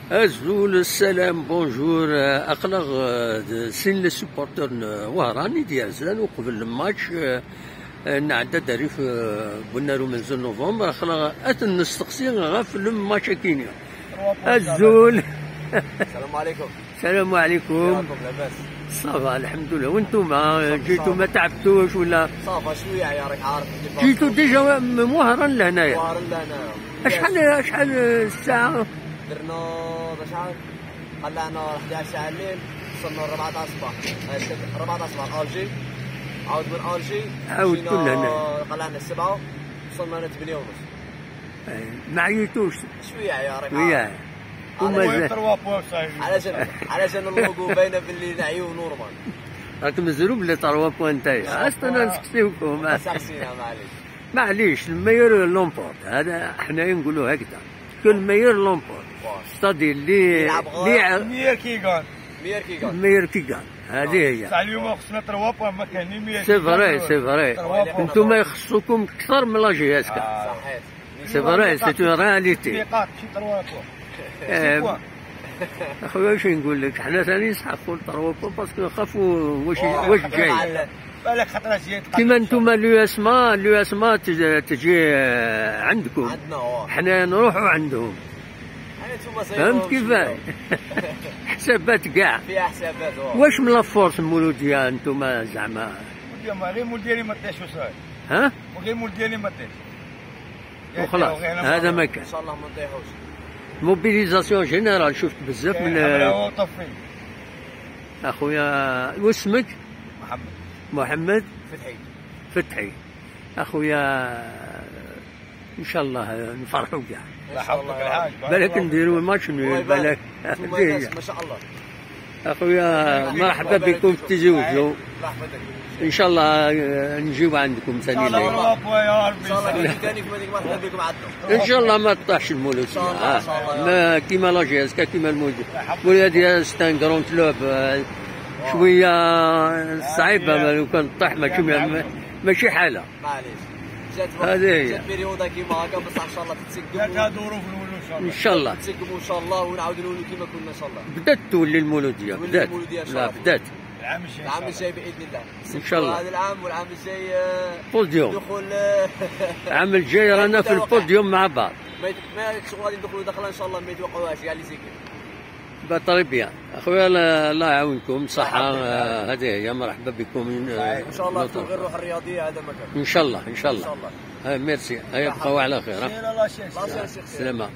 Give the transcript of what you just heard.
Azul السلام bonjour اقلغ سين les supporters وهراني ديال زلان وقبل الماتش نعدى داري في بنارو من نوفمبر اخلغ اتن نستقسي غاف الماتش كينيا. Azul. السلام عليكم. السلام عليكم. لاباس؟ ça va الحمد لله. وانتم جيتوا ما تعبتوش ولا؟ ça va شويه يا راك عارف. جيتوا déjà من وهران لهنايا؟ وهران لهنايا. اشحال الساعه؟ درنا شحال؟ قلعنا 11 ساعة الليل، وصلنا 4 تاع الصباح، 4 تاع الصباح Alger، عاود من Alger عاودتوا لهنا. قلعنا 7 وصلنا 8 ونص. ما عييتوش؟ شوية يا راك شوية. ومازال على جال اللوغو باينة باللي نعيو normal. راكم مزروب les 3 points تاعي، استنى نسقسيوكم. سقسينا معليش. معليش le meilleur l'emporte، هذا حنايا نقولوا هكذا، que le meilleur l'emporte، c'est-à-dire اللي meilleur qui gagne، meilleur qui gagne، meilleur qui gagne، هذه هي. تاع اليوم خصنا 3 points، ما كاين ni meilleur. c'est vrai c'est vrai، انتم يخصكم اكثر من la JSK. صحيح c'est vrai، c'est une réalité. نقاط شي 3 points. اخويا واش نقول لك، حنا ثاني نسحقوا 3 points parce que نخافوا واش جاي. بالك خطره جاي كيما انتم l'USMA تجي عندكم، عندنا حنا نروحوا عندهم. فهمت كيفاه؟ حسابات كاع فيها حسابات. واش من la force المولوديه انتم زعما؟ غير مول ديالي ما طيحش وصاي. ها؟ غير مول ديالي ما طيحش وخلاص هذا ما كان. ان شاء الله ما نطيحوش. mobilisation générale شفت بزاف من اخويا. واسمك؟ محمد. محمد فتحي. فتحي اخويا، ان شاء الله نفرحوا كاع. الله يحفظك الحاج. بالك نديروا match nul بالك. ما شاء الله اخويا مرحبا بكم في تيزي وزو. ان شاء الله نجيو عندكم ثاني. ان شاء الله يا ربي. ان شاء الله ثاني مرحبا بكم عندنا. ان شاء الله ما تطيحش المولوديه. ما كيما la JSK كيما المولوديه. المولوديه c'est un grand club شويه صعيبه، لو كان طيح ماشي حاله. معليش جات période كيما هكا، بصح ان شاء الله تتسقم. جات ظروف نولوا ان شاء الله. ان شاء الله تتسقموا ان شاء الله ونعاودوا نولوا كيما كنا ان شاء الله. بدات تولي المولوديه، بدات. لا بدات. العام الجاي. العام الجاي باذن الله. ان شاء الله. هذا العام والعام الجاي بوديوم. دخول العام الجاي رانا في البوديوم مع بعض. ما شغل غادي ندخلوا دخله ان شاء الله ما يتوقعوهاش كاع les équipes. très bien اخويا، الله يعاونكم صحة. هذه هي، مرحبا بكم. ان شاء الله تكون غير الروح الرياضية، هذا ما كان. ان شاء الله ان شاء الله. ميرسي، هيا بقاو على خير. سلامة.